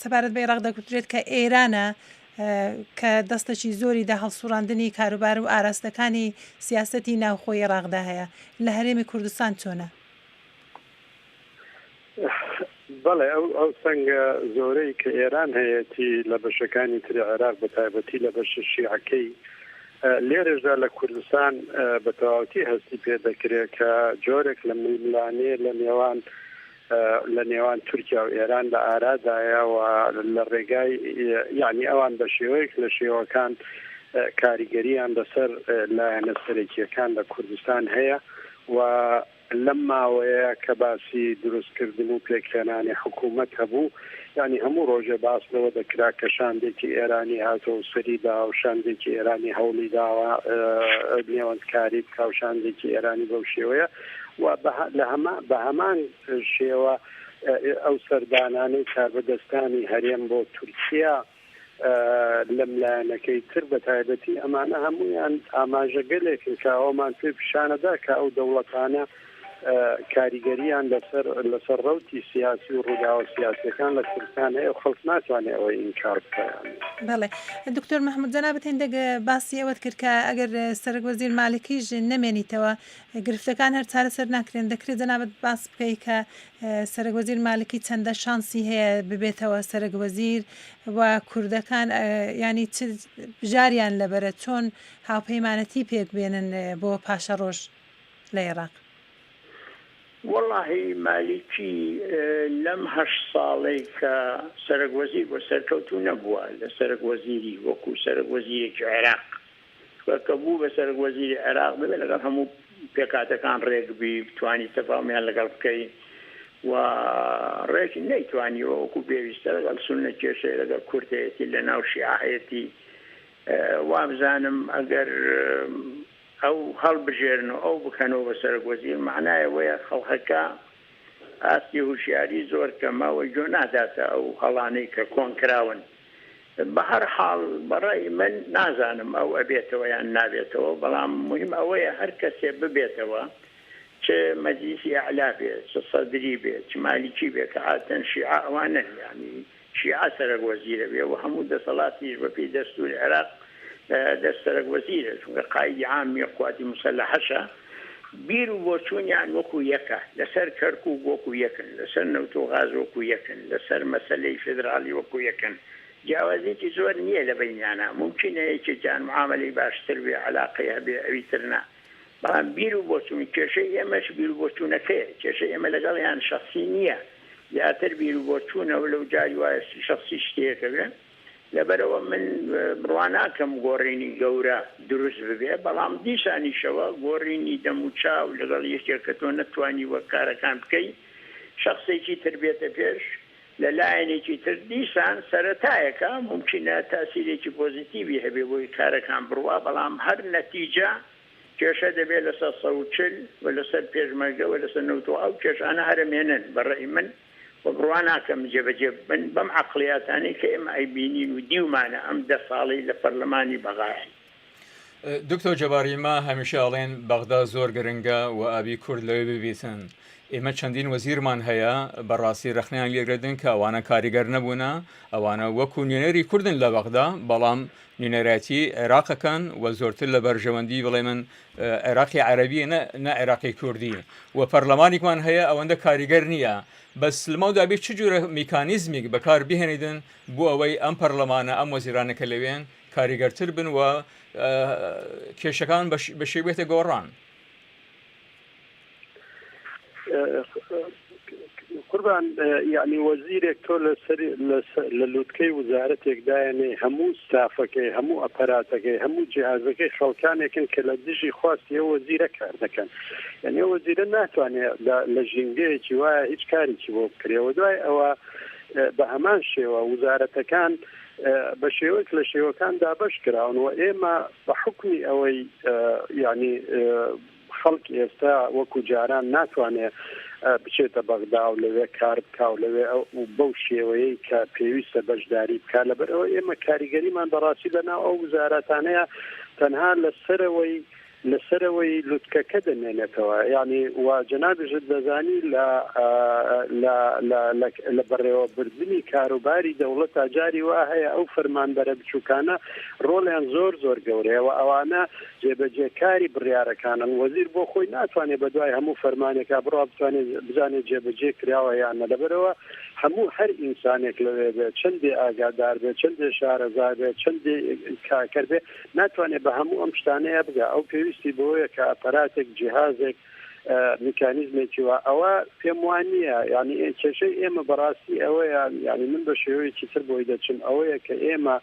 S1: سەبارەت بە عێراق دەگوترێت کە ئێرانە کە دەستێکی زۆری دە هەڵسوڕاندنی کاروبار و ئاراستەکانی سیاسەتی ناوخۆی عێراقدا هەیە لە هەرێمی کوردستان چۆنە؟
S4: بەڵێ ئەو ئەو سەنگە زۆرەی کە ئێران هەیەتی لە بەشەکانی تری عێراق بە تایبەتی لە بەشە شیعەکەی لێرەشدا لە کوردستان بە تەواوەتی هەستی پێ دەکرێت کە جۆرێک لە ململانێ لە نێوان. لە نێوان تورکیا و ئێران لە ئارادایە و لە ڕێگای یعنی ئەوان بە شێوەیەک لە شێوەکان کاریگەریان لەسەر لایەنە سەرەکیەکان لە کوردستان هەیە و لەم ماوەیە کە باسی دروستکردن و پێکهێنانی حکوومەت هەبوو، یانی هەموو ڕۆژێ باس لەوە دەکرا کە شاندێکی ئێرانی هاتووە و سەری داوە و شاندێکی ئێرانی هەوڵی داوە نێوەندکاری بکا و شاندێکی ئێرانی بەو شێوەیە و بە هەمان شێوە ئەو سەردانانەی کاربەدەستانی هەرێم بۆ تورکیا لەم لایەنەکەی تر بە تایبەتی ئەمانە هەموویان ئاماژەگەلێکن کە ئەومان پێ پیشانەدا کە ئەو دەوڵەتانە کاریگەریان لەسەر لەسەر ڕەوتی سیاسی و ڕووداوە سیاسیەکان لە کوردستان هەیە و خەڵک ناتوانێت ئەوەی ئینکار بکەیان.
S1: بەڵێ دکتۆر محمود جەنابت هێندێک باسی ئەوەت کرد کە ئەگەر سەرەک وەزیر مالکیش نەمێنیتەوە گرفتەکان هەر چارەسەر ناکرێن دەکرێت جەنابت باس بکەی کە سەرەک وەزیر مالکی چەندە شانسی هەیە ببێتەوە سەرەک وەزیر و کوردەکان یانی چ بژاریان لەبەرە چۆن هاوپەیمانەتی پێک بێنن بۆ پاشەڕۆژ لە ئێراق؟
S2: وەڵاهی مالیکی لەم هەشت ساڵەی کە سەرەک وەزیر بووە سەرکەوتوو نەبووە لە سەرەک وەزیری وەکو سەرەک وەزیرێکی عێراق چونکە کە بوو بە سەرەک وەزیری عێراق دەبێت لەگەڵ هەموو پێکهاتەکان ڕێک بی بتوانی تەفاهومیان لەگەڵ بکەی و ڕێک نەیتوانیوە وەکو پێویستە لەگەڵ سوننە کێشەیە لەگەڵ کورد هەیەتی لەناو شیعە هەیەتی وابزانم ئەگەر ئەو هەڵبژێرن و ئەو بکەنەوە بە سەرەک وەزیر مەعنای ئەوەیە خەڵکەکە ئاستی هوشیاری زۆر کەمە و گوێ ناداتە ئەو هەڵانەی کە کۆن کراون. بە هەر حاڵ بە ڕەئی من نازانم ئەو ئەبێتەوە یان نابێتەوە بەڵام موهیم ئەوەیە هەر کەسێ ببێتەوە چ مەجلیسی ئەعلا بێ چ سەدری بێ چ مالیکی بێ کە عادەتەن شیعە ئەوانەن یانی شیعە سەرەک وەزیرە بێ و هەموو دەسەڵاتیش بە پێی دەستوری عێراق دەست سەرەک وەزیرە چونکە قائیدی عامی قواتی موسەلەحەشە بیر و بۆچوونیان وەکو یەکە لەسەر کەرکوک وەکو یەکن لەسەر نەوت و غاز وەکو یەکن لەسەر مەسەلەی فیدراڵی وەکو یەکن جیاوازیەکی زۆر نییە لە بەینیانا مومکینە یەکێکیان معامەلەی باشتر بێ عەلاقەی هەبێ ئەوی تر نا بەڵام بیر و بۆچوون کێشەی ئێمەش بیر و بۆچوونەکەیە کێشەی ئێمە لەگەڵیان شەخسی نییە زیاتر بیر و بۆچوونە و لەو جاری وایە شەخسی شتێکە بێ لەبەرئەوە من بڕوا ناکەم گۆڕینی گەورە دروست ببێ بەڵام دیسانیشەوە گۆڕینی دەم و چاو لەگەڵ یەکێک کە تۆ نەتوانیوە کارەکان بکەی شەخسێکی تر بێتە پێش لە لایەنێکی تر دیسان سەرەتایەکە مومکینە تاسیرێکی پۆزیتیڤی هەبێ بۆی کارەکان بڕوا بەڵام هەر نەتیجە کێشە دەبێ لەسەر 140 و لەسەر پێشمەرگە و لەسەر نەوت و ئەو کێشانە هەر ئەمێنن بە ڕەئی من و بڕوا ناکەم جێبەجێ ببن بەم عەقڵیاتانەی کە ئێمە ئەیبینین و دیومانە ئەم دە ساڵەی لە پەرلەمانی بەغایان.
S3: دکتۆر جەبار ئیمە هەمیشە ئەڵێن بەغدا زۆر گرنگە و ئابی کورد لەوێ ببیتن ئێمە چەندین وەزیرمان هەیە بەڕاستی رەخنەیان لێگردن کە ئەوانە کاریگەر نەبوونە ئەوانە وەکو نوێنەری کوردن لە بەغدا بەڵام نوێنەرایەتی عێراقەکەن و زۆرتر لە بەرژەوەندی بڵێ من عێراقی عەربی نە عێراقی کوردی و پەرلەمانێکمان هەیە ئەوەندە کاریگەر نییە بەس لەمەودا بێ چ جورە میکانیزمیک بەکار بهێنیدن بۆ ئەوەی ئەم پەرلەمانە ئەم وەزیرانە کە لەوێن کاریگەرتر بن و کێشەکان بە شێوێتە گۆڕان.
S4: قوربان یعنی وەزیرێک تۆ لەسەر لە لوتکەی وزارەتێک دایەنێ هەموو ستافەکەی هەموو ئەپەراتەکەی هەموو جیهازەکەی خەڵکانێکن کە لە دژی خواستی ئەو وەزیرە کار دەکەن یعنی ئەو وەزیرە ناتوانێت لە ژینگەیەکی وایە هیچ کارێکی بۆ بکرێەوە دوای ئەوە بە هەمان شێوە وزارەتەکان بە شێوەیەک لە شێوەکان دابەش کراون و ئێمە بە حکمی ئەوەی یعنی خەڵک ئێستا وەکو جاران ناتوانێت بچێتە بەغدا و لەوێ کار بکا و لەوێ بەو شێوەیەی کە پێویستە بەشداری بکا لەبەرئەوە ئێمە کاریگەریمان بەڕاستی لەناو ئەو وزاراتانەیە تەنها لە سەرەوەی لە سەرەوەی لوتکەکە دەمێنێتەوە یعنی و جەنابیشت دەزانی لە لە لە لە بەڕێوەبردنی کاروباری دەوڵەتا جاری وا هەیە ئەو فەرمانبەرە بچووکانە ڕۆڵیان زۆر زۆر گەورەیە و ئەوانە جێبەجێکاری بڕیارەکانن، وەزیر بۆ خۆی ناتوانێت بەدوای هەموو فەرمانێکا بڕوا بتوانێت بزانێت جێبەجێ کراوە یان نە، لەبەرئەوە هەموو هەر ئینسانێک لەوێ بێت چەندێ ئاگادار بێت چەندێ شارەزا بێت چەندێ کاکەر بێت ناتوانێت بە هەموو ئەم شتانەیە بگا، ئەو پێویستی بەوەیە کە ئەپەراتێک جیهازێک. میکانیزمێکی وا ئەوە پێم وا نییە یعنی کێشەی ئێمە بەڕاستی ئەوەیە یعنی من بە شێوەیەکی تر بۆی دەچم ئەوەیە کە ئێمە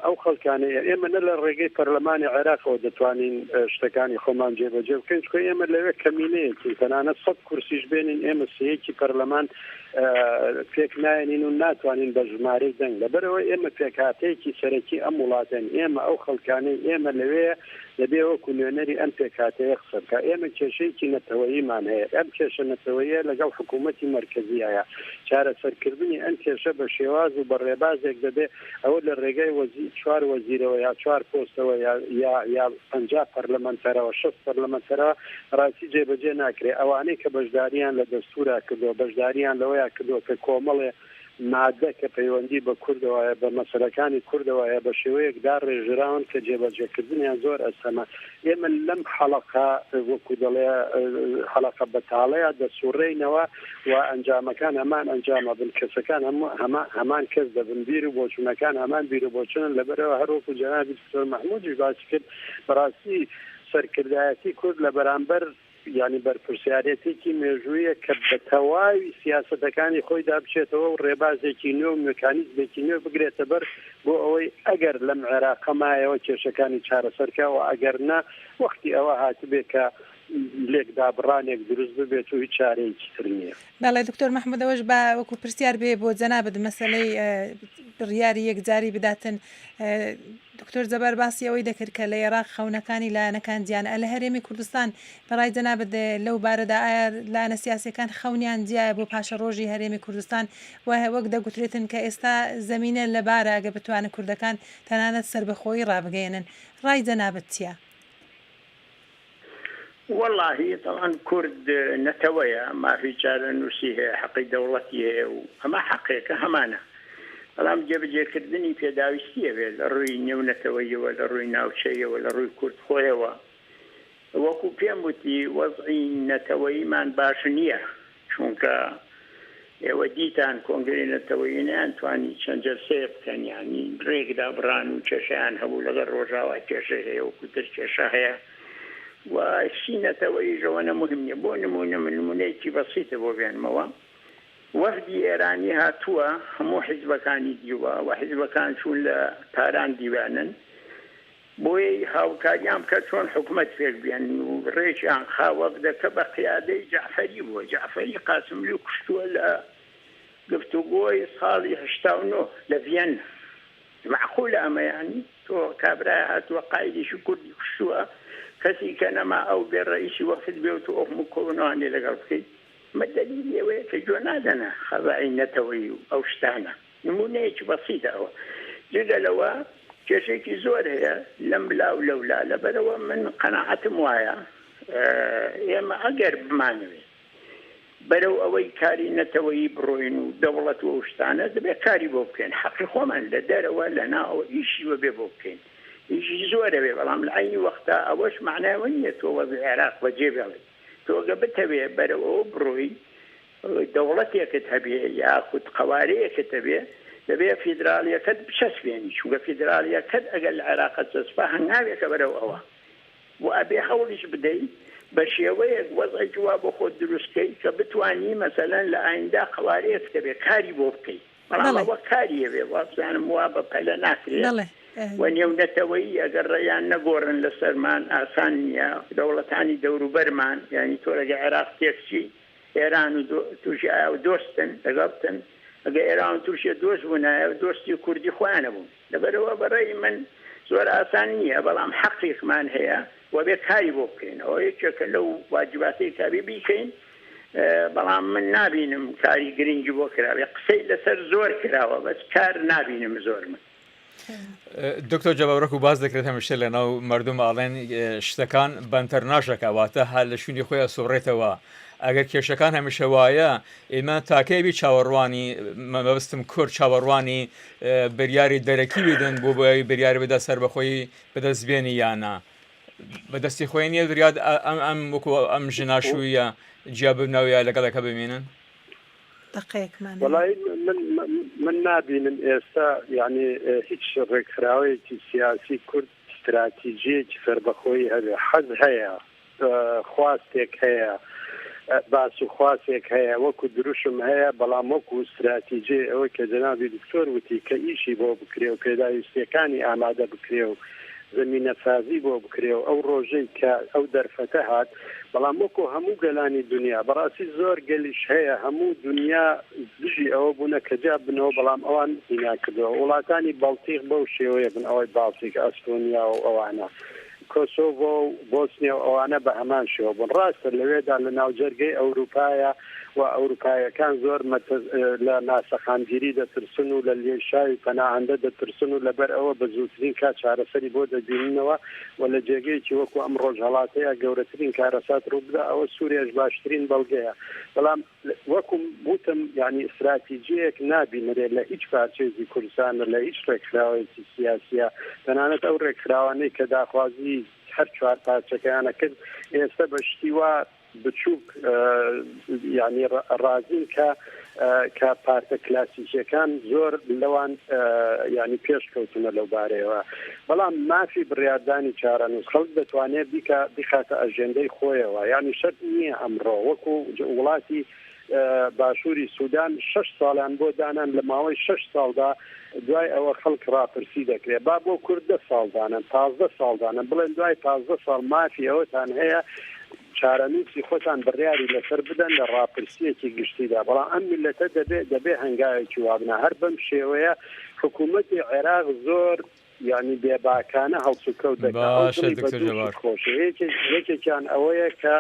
S4: ئەو خەڵکانەی ئێمە نە لە ڕێگەی پەرلەمانی عێراقەوە دەتوانین شتەکانی خۆمان جێبەجێ بکەین چونکە ئێمە لەوێ کەمینەیەکین تەنانەت سەد کورسیش بێنین ئێمە سێیەکی پەرلەمان پێک نایەنین و ناتوانین بە ژمارەی دەنگ لەبەرەوە ئێمە پێکهاتەیەکی سەرەکی ئەم وڵاتەن ئێمە ئەو خەڵکانەی ئێمە لەوێ دەبێ وەکو نوێنەری ئەم پێکهاتەیە قسە بکا. ئێمە کێشەیەکی نەتەوەییمان هەیە. ئەم کێشە نەتەوەییە لەگەڵ حکوومەتی مەرکەزی هەیە. چارەسەرکردنی ئەم کێشە بە شێواز و بە ڕێبازێک دەبێ ئەوە لە ڕێگای وەزیر، چوار وەزیرەوە یا چوار پۆستەوە یا یا یا 50 پەرلەمەنتەرەوە، 60 پەرلەمەنتەرەوە ڕاستی جێبەجێ ناکرێ. ئەوانەی کە بەشدارییان لە دەستوورا کردووە، بەشدارییان لەوەیا کردووە کە کۆمەڵێ مادە کە پەیوەندی بە کوردەوە هەیە، بە مەسەلەکانی کوردەوە هەیە، بە شێوەیەک داڕێژراون کە جێبەجێکردنیان زۆر ئەستەمە. ئێمە لەم حەڵەقە وەکو دەڵێ حەڵەقە بەتاڵەیە دەسوڕێینەوە و ئەنجامەکان هەمان ئەنجام ئەبن، کەسەکان هەموو هەما هەمان کەس دەبن، بیر و بۆچوونەکان هەمان بیر و بۆچوونن، لەبەرئەوە هەر وەکو جەنابی دکتۆر مەحموودیش باسی کرد، بەڕاستی سەرکردایەتی کورد لە بەرامبەر یانی بەرپرسیارێتێکی مێژوویە کە بە تەواوی سیاسەتەکانی خۆیدا بچێتەوە و ڕێبازێکی نوێ و مکانیزمێکی نوێ بگرێتە بەر بۆ ئەوەی ئەگەر لەم عێراقە مایەوە کێشەکانی چارەسەر کا و ئەگەر نا وەختی ئەوە هاتبێ کە لێکدابڕانێک دروست ببێت و هیچ چارەیەکی تر نییە.
S1: بەڵێ دکتۆر مەحمود ئەوەش با وەکو پرسیار بێ بۆ جەنابت مەسەلەی بڕیاری یەکجاری بداتن دکتۆر جەبار باسی ئەوەی دەکرد کە لە ئێراق خەونەکانی لایەنەکان جیان ئە لە هەرێمی کوردستان بەڕای جەنابت لەو بارەدا ئایا لایەنە سیاسیەکان خەونیان جیایە بۆ پاشەڕۆژی هەرێمی کوردستان و وەک دەگوترێتن کە ئێستا زەمینە لەبارە ئەگە بتوانن کوردەکان تەنانەت سەربەخۆیی ڕابگەیەنن ڕای جەنابت چیە؟
S2: وەڵاهی تەبعەن کورد نەتەوەیە مافی چارەنووسی هەیە حەقی دەوڵەتی هەیە و ئەمە حەقێکە هەمانە بەڵام جێبەجێکردنی پێداویستیە بێت لە ڕووی نێونەتەوەیەوە لە ڕووی ناوچەیەوە لە ڕووی کورد خۆیەوە وەکو پێم وتی وەزعی نەتەوەییمان باش نییە چونکە ئێوە دیتان کۆنگرەی نەتەوەیی نەیانتوانی چەند جەلسەیە بکەن یانی ڕێک دابڕان و کێشەیان هەبوو لەگەڵ ڕۆژاوا کێشەی هەیە وەکو تر کێشە هەیە و شتی نەتەوەییش ئەوەنە موهم نییە بۆ نموونە من نموونەیەکی بەسیتە بۆ بێنمەوە وەفدی ئێرانی هاتووە هەموو حیزبەکانی دیوە و حیزبەکان چوون لە تاران دیوانن بۆیەی هاوکاریان بکە چۆن حکومەت پێک بێنن و ڕێکیان خا وەفدەکە بە قیادەی جەعفەری بووە جەعفەری قاسملوی کوشتووە لە گفتوگۆی ساڵی 89 لە ڤیەننا مەعقولە ئەمە یانی تۆ کابرای هاتووە قایدێکی کوردی کوشتووە کەسی کە نەما ئەو بێ ڕئیسی وەفد بێ و تۆ ئەو هەموو کۆبوونەوانەی لەگەڵ بکەی ئەمە دەلیلی ئەوەیە کە گوێ نادەنە قەزای نەتەوەیی و ئەو شتانە. نموونەیەکی بەسیتە ئەوە. جگە لەوە کێشەیەکی زۆر هەیە لەم لا و لەو لا، لەبەرئەوە من قەناعەتم وایە ئێمە ئەگەر بمانەوێت بەرەو ئەوەی کاری نەتەوەیی بڕۆین و دەوڵەت و ئەو شتانە دەبێت کاری بۆ بکەین، حەقی خۆمان لە دەرەوە لە ناوەوە ئیشی وەبێ بۆ بکەین، ئیشی زۆر ئەوێ، بەڵام لە عەینی وەختا ئەوەش مەعنای ئەوە نییە تۆ وەزعی عێراق بەجێ بێڵی، تۆ گە بتەوێ بەرەو ئەوە بڕۆی دەوڵەتێکت هەبێ یاخود قەوارەیەکت هەبێ دەبێ فیدراڵیەکەت بچەسپێنی چونکە فیدراڵیەکەت ئەگەر لە عێراقە چەسپا هەنگاوێکە بەرەو ئەوە و ئەبێ هەوڵیش بدەی بە شێوەیەک وەزعێکی وا بۆ خۆت دروست کەی کە بتوانی مەسەلەن لە ئایندا قەوارەیەکت هەبێ کاری بۆ بکەی بەڵام
S1: بەڵێ
S2: ئەوە کاری ئەوێ وابزانم وا بە پەلە ناکرێ
S1: بەڵێ
S2: و نێونەتەوەیی ئەگەر ڕێیان نەگۆڕن لەسەرمان ئاسان نییە دەوڵەتانی دەوروبەرمان یانی تۆ لەگە عێراق تێکچی ئێران و تورکیا و دۆستن لەگەڵتن ئەگەر ئێران و تورکیە دۆست بوونایە دۆستی کوردی خۆیان ئەبوون لەبەرئەوە بەڕەئی من زۆر ئاسان نییە بەڵام حەقێکمان هەیە و ئەبێ کاری بۆ بکەین ئەوە یەکێکە لەو واجباتەی کە ئەبێ بیکەین بەڵام من نابینم کاری گرنگی بۆ کرابێ قسەی لەسەر زۆر کراوە بەس کار نابینم زۆر من.
S3: دکتۆر جەبار وەکو باس دەکرێت هەمیشە لە ناو مردم ئاڵێن شتەکان بەنتەر ناشەکە واتە هەر لە شوێنی خۆی ئەسوڕێتەوە ئەگەر کێشەکان هەمیشە وایە ئێمە تاکەیبی چاوەڕوانی مەبەستم کورد چاوەڕوانی بریاری دەرەکی بدەن بۆ بۆی بریاری بدا سەربەخۆی بەدەست بێنی یانە بەدەستی خۆی نییە بریاد ئەم ئەم وەکو ئەم ژناشوویە جیا ببنەوە یا لەگەڵەکە بمێنن
S1: دەقەیەکمان هەیە.
S4: وەڵایی من من نابینم ئێستا یانی هیچ ڕێکخراوەیەکی سیاسی کورد ستراتیجیەکی سەربەخۆیی هەبێ حەز هەیە. خواستێک هەیە، باس و خواسێک هەیە، وەکو دروشم هەیە، بەڵام وەکو ستراتیجی ئەوەی کە جەنابی دکتۆر وتی کە ئیشی بۆ بکرێ و پێداویستیەکانی ئامادە بکرێ و زەمینەسازی بۆ بکرێ و ئەو ڕۆژەی کە ئەو دەرفەتە هات، بەڵام وەکو هەموو گەلانی دونیا، بەڕاستی زۆر گەلیش هەیە هەموو دونیا دژی ئەوە بوونە کە جیا بنەوە بەڵام ئەوان هینان کردووە، وڵاتانی بەڵتیق بەو شێوەیە بن ئەوەی باڵتیک، ئەستۆنیا و ئەوانە. کۆسۆڤۆ و بۆسنیا و ئەوانە بە هەمان شێوە بوون. ڕاستە لەوێدا لە ناوجەرگەی ئەوروپایە و ئەوروپایەکان زۆر لە ناسەقامگیری دەترسن و لە لێشاوی پەناهەندە دەترسن و لەبەر ئەوە بە زووترین کات چارەسەری بۆ دەبیننەوە و لە جێگەیەکی وەکو ئەم ڕۆژهەڵاتەیە گەورەترین کارەسات ڕووبدا ئەوە سوریاش باشترین بەڵگەیە. بەڵام وەکو وتم یانی ستراتیجیەک نابینرێ لە هیچ پارچەیەکی کوردستان لە هیچ ڕێکخراوەیەکی سیاسیە تەنانەت ئەو ڕێکخراوانەی کە داخوازی هەر چوار پارچەکەیانە کرد ئێستا بە شتی وا بچووک یعنی ڕازین کە کە پارتە کلاسیکیەکان زۆر لەوان یعنی پێش کەوتونە لەو بارەیەوە بەڵام مافی بڕیاردانی چارەنووس خەڵک دەتوانێت بیکا بیخاتە ئەژێندەی خۆیەوە یعنی شەرت نییە ئەمڕۆ وەکو وڵاتی باشووری سوودان شش ساڵیان بۆ دانان لە ماوەی شش ساڵدا دوای ئەوە خەڵک ڕاپرسی دەکرێت با بۆ کورد دە ساڵ دانن پازدە ساڵ دانن بڵێن دوای پازدە ساڵ مافی ئەوەتان هەیە چارەنووسی خۆتان بڕیاری لەسەر بدەن لە ڕاپرسییەکی گشتیدا، بەڵام ئەم میللەتە دەبێ دەبێ هەنگاوێکی وا بنا، هەر بەم شێوەیە حکوومەتی عێراق زۆر یانی بێباکانە هەڵسوکەوت دەکا، ئەو
S3: باشە
S4: دڵی بە
S3: دکتۆر
S4: دوو
S3: جەبار.
S4: شت خۆشە، یەکێک یەکێکیان ئەوەیە کە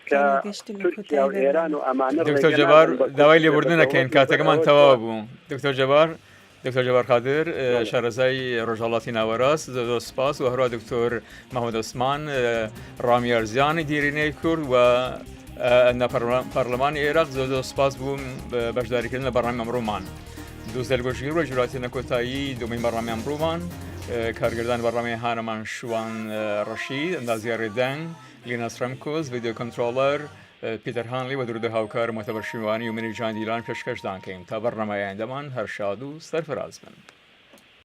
S4: کە
S1: جانە گەشتین لە
S4: تورکیا
S1: کۆتایی
S4: و ئێران
S1: بەرنامە.
S4: و ئەمانە
S3: دکتۆر
S4: ڕێگە
S3: جەبار
S4: نادەن بە کورد
S3: داوای
S4: ببێ بە
S3: لێبوردن ئەکەین
S4: دەوڵەت لەبەر
S3: کاتەکەمان
S4: ئەوە
S3: تەواو
S4: کە
S3: بوو دکتۆر جەبار دکتۆر جەبار قادر
S4: بەڵێ.
S3: شارەزای ڕۆژهەڵاتی ناوەڕاست زۆر زۆر سپاس و هەروە دکتۆر محمود عوسمان ڕامیار زیانی دیرینەی کورد و ئەندام پەرلەمانی عێراق زۆر زۆر سپاس بووم بەشداریکردن لە بەڕامی ئەمڕۆمان دووزەل گۆشگیر و ژوراتێنە کۆتایی دومین بەڕامی ئەمڕۆمان کارگردان بەڕامی هانەمان شوان ڕەشید ئەندازیاری دەنگ لیناس ڕەمکۆز ڤیدیۆ کۆنترۆڵەر پیتەر هانلی و درودە هاوکار موعتەبەر شیوانی و منی جان دیلان پێشکەشتان کەین تا بەرنامەی ئایندەمان هەر شاد و سەرفراز بن.